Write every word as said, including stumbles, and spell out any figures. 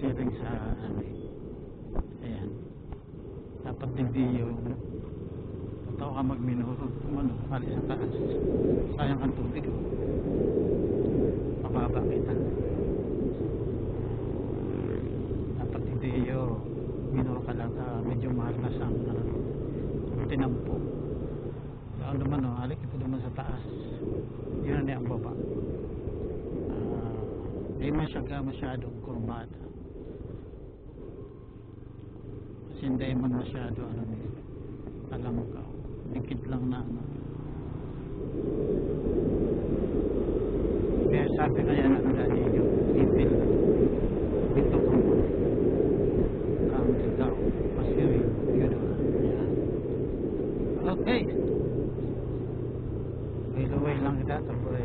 Rin sa ano eh. Ayan. Dapat digdi yung tao ka magminuro. Kung ano, hali sa taas. Sayang ang tubig. Mababa kita. Dapat digdi yung minuro ka lang sa medyo mahal na sang uh, tinampo. Ano naman, oh, halik ito naman sa taas. Yun na ang baba. Ah, di man siya ka masyadong kurbada. Kasi hindi man masyado, ano, eh, palangkaw. Dikit lang na, ano. Kaya sabi kaya na nila ninyo, ipil dito ko. Ang ikaw, mas yun, yun, yan. Okay. Luway-luway lang kita, tapos